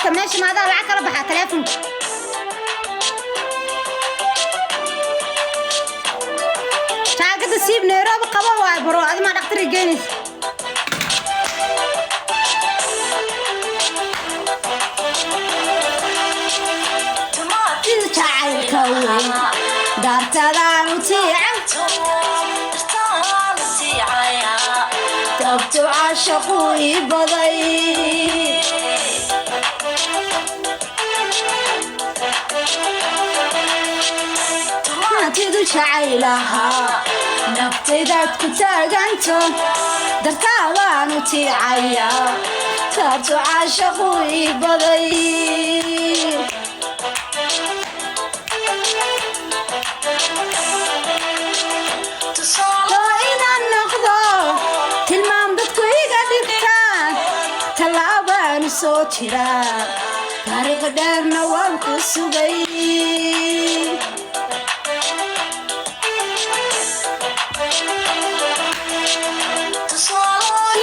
Lacagta meesha maadaa lacag kala baxaa teleefonka. Jaakada siib, Nairobi qabo waay bro. Adi maa dhakhtarka geynaysa? Jacaylka weyn daartadaan u tiica, tabtu caashaqu ii baday. Hantidu jacaylahaa naftaydaad ku taaganto, dartaabaan u tiicayaa, taabtu caashaqu ii baday. Oo inaan noqdo tilmaam dadku iga dhigtaan, tallaabaan soo jiraa, taariikh dheerna waan ku sugay.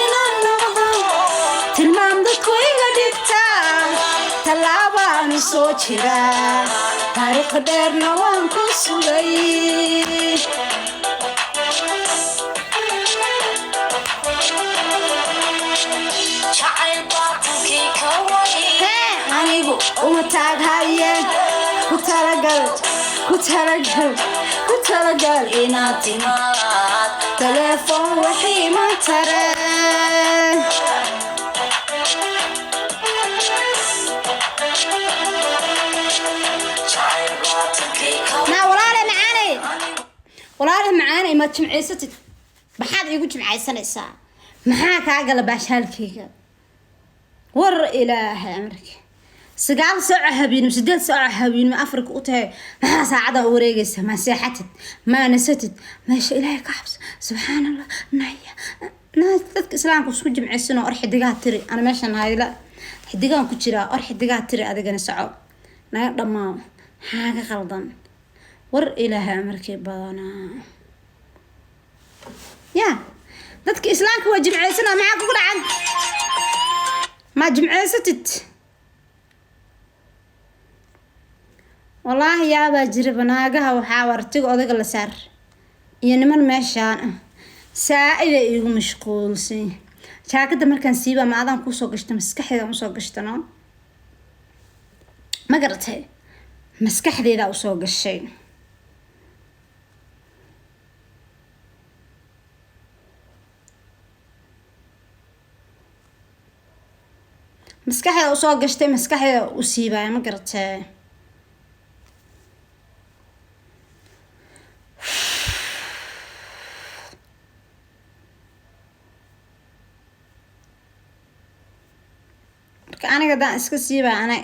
Inaan noqdo tilmaam dadku iga dhigtaan, tallaabaan soo jiraa, taariikh dheerna waan ku sugay. Hee, anigu uma taaghaye. Ku talagal, ku talagal, ku talagal inaad timaad. Telefoon wixii ma tare. Naa walaale macaaney, walaale macaaney, maad jimcaysatid? Maxaad iigu jimcaysanaysaa? Maxaa kaa gala baashaalkayga? War Ilaahay amarka, 9 saaco habeennimo, 8 saaco habeennimo Afrika u tahay. Maxaa saacada u wareegaysa? Ma seexatid? Ma nasatid? Meesha Ilaahay ka xabsa. Subxaan Allah, naya na dadka Islaamka isku jimcaysanoo. Or xidigaha tiri. Ana meeshan hayla xidigaan ku jiraa. Or xidigaha tiri, adigana soco naga dhammaa. Maxaa ka qaldan? War Ilaahay amarkii badanaa ya dadka Islaamka waa jimcaysana. Maxaa kugu dhacan? Ma jimcaysatid? Wallaahi yaabaa jira banaagaha. Waxaa wartiga odaga la saar iyo niman meeshaan ah saa-ida iigu mashquulsan. Jaakada markaan siiba, ma adaan kusoo gashta? Maskaxdeeda usoo gashtano, ma garatay? Maskaxdeeda usoo gashay. Maskaxdeeda usoo gashtay, maskaxdeeda u siibaya, ma garatay? Marka aniga haddaan iska siibaya anaa.